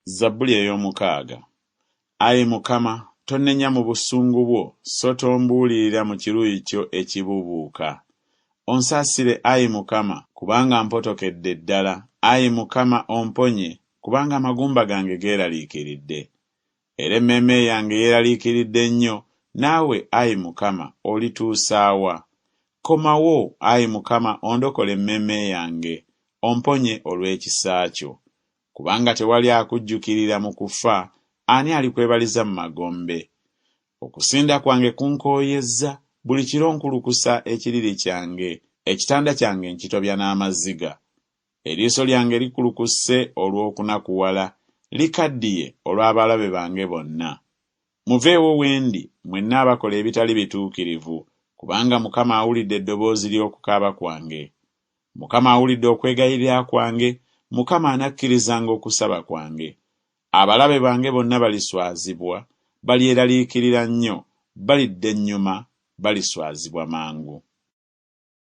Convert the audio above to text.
Zabbuli ey'omukaaga. Ayi Mukama, tonnenya mu busungu bwo, so tombuulirira mu kiruyi kyo ekibuubuuka. Onsaasire, ayi Mukama, kubanga mpotokedde ddala, ayi Mukama, omponye, kubanga amagumba gange geeraliikiridde. Era emmeeme yange yeeraliikiridde nnyo, naawe, ayi Mukama, olituusa wa? Komawo, ayi Mukama, ondokole emmeeme yange, omponye olw'ekisa kyo. Kubanga tewali akujjukirira mu kufa, ani alikwebaliza mu magombe? Okusinda kwange kunkooyezza, buli kiro nkulukusa ekiriri kyange, ekitanda kyange nkitobya n'amaziga. Eriiso lyange likulukuse olw'okunakuwala, likaddiye olw'abalabe bange bonna. Muveewo we ndi, mwenna abakola ebitali bituukirivu, kubanga Mukama awulidde eddoboozi ly'okukaaba kwange. Mukama awulidde okwegayirira kwange, Mukama anakkirizanga okusaba kwange. Abalabe bange bonna baliswazibwa, balyeraliikirira nnyo, balidda ennyuma, baliswazibwa mangu.